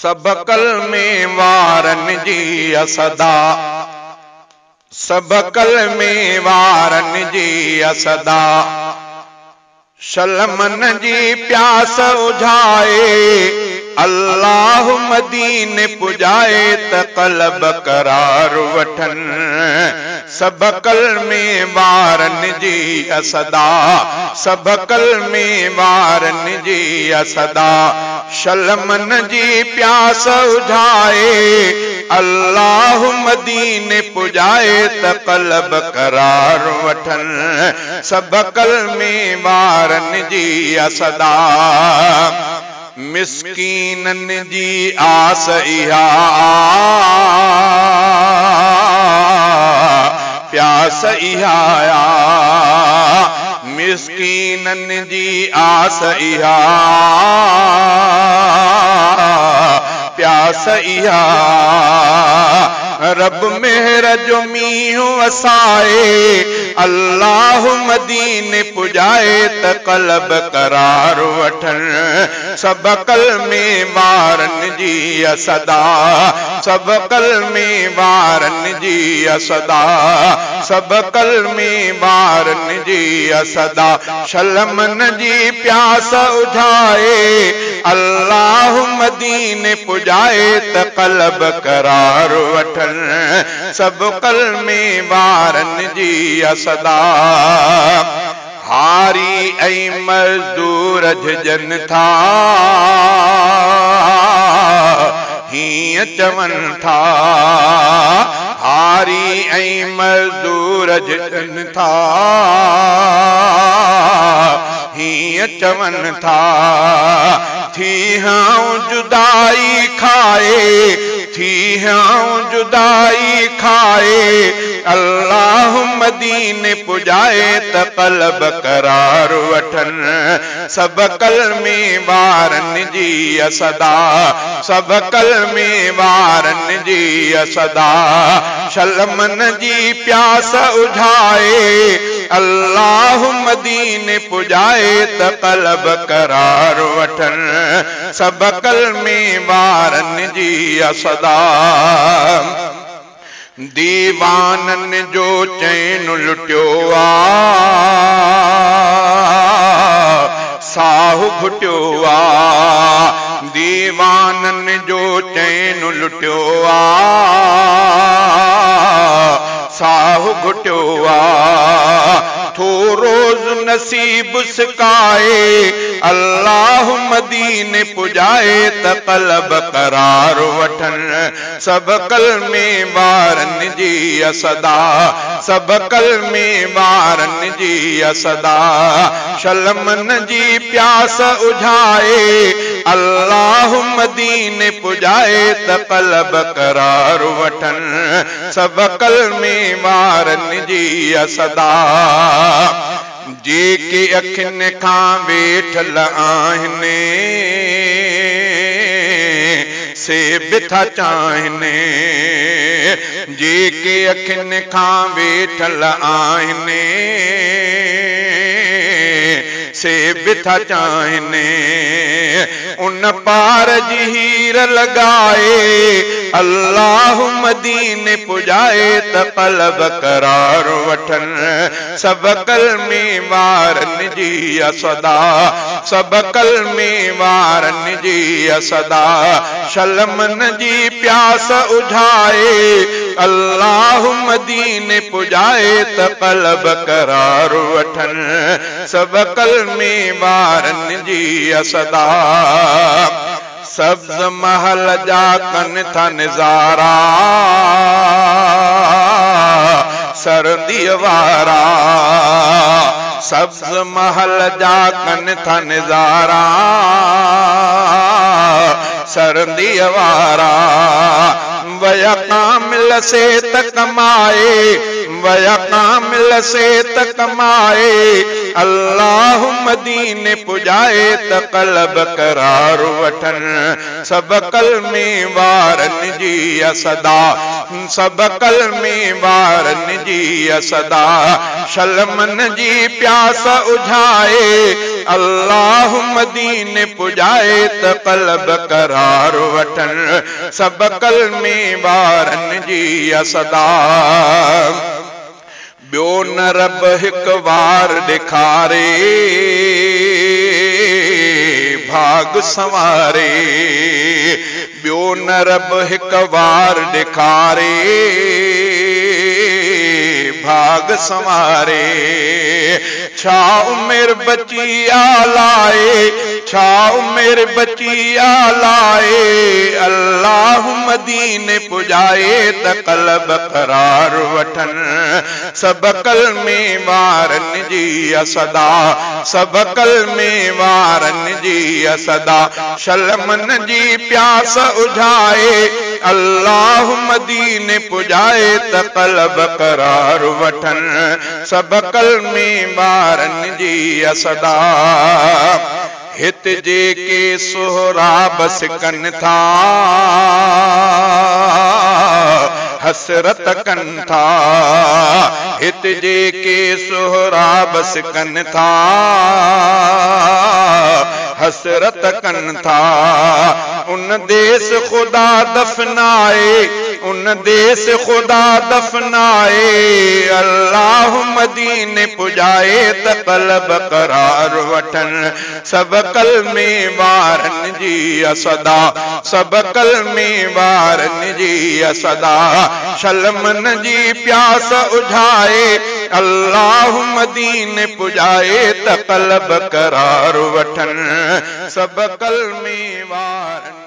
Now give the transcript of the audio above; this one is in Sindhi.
سڀ ڪلمي وارن جي صدا، سڀ ڪلمي وارن جي صدا، شل من جي پياس اجهائي، الله مديني پڄائي ته قلب قرار وٺن. سڀ ڪلمي وارن جي صدا، سڀ ڪلمي وارن جي صدا، شل من جي پياس اجهائي، الله مديني پڄائي ته قلب قرار وٺن. سڀ ڪلمي وارن جي صدا. مسڪينن جي آس اها، پياس اها، مسڪينن جي آس اها، پياس اها، رب مهر جو مينهن وسائي، الله مديني پڄائي ته قلب قرار وٺن. سڀ ڪلمي وارن جي صدا، سڀ ڪلمي وارن جي صدا، سڀ ڪلمي وارن جي صدا، شل من جي پياس اجهائي، الله مديني پڄائي ته قلب قرار وٺن. سڀ ڪلمي وارن جي صدا. هاري ۽ مزدور جهجن ٿا، هيئن چون ٿا، هاري ۽ مزدور جهجن ٿا، هيئن چون ٿا، ٿي هان جدائي کائي، ٿي هان جدائي کائي، الله مديني پڄائي ته قلب قرار وٺن. سڀ ڪلمي وارن جي صدا، سڀ ڪلمي وارن جي صدا، شل من جي پياس اجهائي، الله مديني پڄائي ته قلب قرار وٺن. سڀ ڪلمي وارن جي صدا. ديوانن جو چين لٽيو آ، ساهه گهٽيو آ، ديوانن جو چين لٽيو آ، ساهه گهٽيو آ، ٿو روز نصيب سڪائي، الله مديني پڄائي ته قلب قرار وٺن. سڀ ڪلمي وارن جي صدا، سڀ ڪلمي وارن جي صدا، شل من جي پياس اجهائي، الله مديني پڄائي ته قلب قرار وٺن. سڀ ڪلمي وارن جي صدا. جيڪي اکين کان ويٺل آهن، سي به ٿا چاهن، جيڪي اکين کان ويٺل آهن، سي به ٿا چاهن، ان پار جي هير لڳائي، الله مديني پڄائي ته قلب قرار وٺن. سڀ ڪلمي وارن جي صدا، سڀ ڪلمي وارن جي صدا، شل من جي پياس اجهائي، الله مديني پڄائي ته قلب قرار وٺن. سڀ ڪلمي وارن جي صدا. سبز محل جا ڪن ٿا نظارا، سرديءَ وارا، سبز محل جا ڪن ٿا نظارا، سرديءَ وارا، ويا ڪامل سي ته ڪمائي، ويا ڪامل سي ته ڪمائي، الله مديني پڄائي ته قلب قرار وٺن. سڀ ڪلمي وارن جي صدا، سڀ ڪلمي وارن جي صدا، شل من جي پياس اجهائي، الله مديني پڄائي ته قلب قرار وٺن، سڀ ڪلمي وارن جي آ صدا. ٻيو نه رب هڪ وار ڏيکاري، ڀاڳ سنواري. ٻيو نه رب هڪ وار ڏيکاري، ڀاڳ سنواري. ڇا عمر بچي آ لائي، ڇا عمر بچي آ لائي، الله مديني پڄائي ته قلب قرار وٺن، سڀ ڪلمي وارن جي آ صدا، سڀ ڪلمي وارن جي آ صدا. شل من جي پياس اجهائي، الله مديني پڄائي ته قلب قرار وٺن، سڀ ڪلمي وارن جي آ صدا. هت جيڪي سهراب سڪن ٿا، حسرت ڪن ٿا. هت جيڪي سهراب سڪن ٿا، حسرت ڪن ٿا. ان ديس خدا دفنائي، ان ديس خدا دفنائي، الله مديني پڄائي ته قلب قرار وٺن، سڀ ڪلمي وارن جي آ صدا، سڀ ڪلمي وارن جي آ صدا. شل من جي پياس اجهائي، الله مديني پڄائي ته قلب قرار وٺن، سڀ ڪلمي وارن.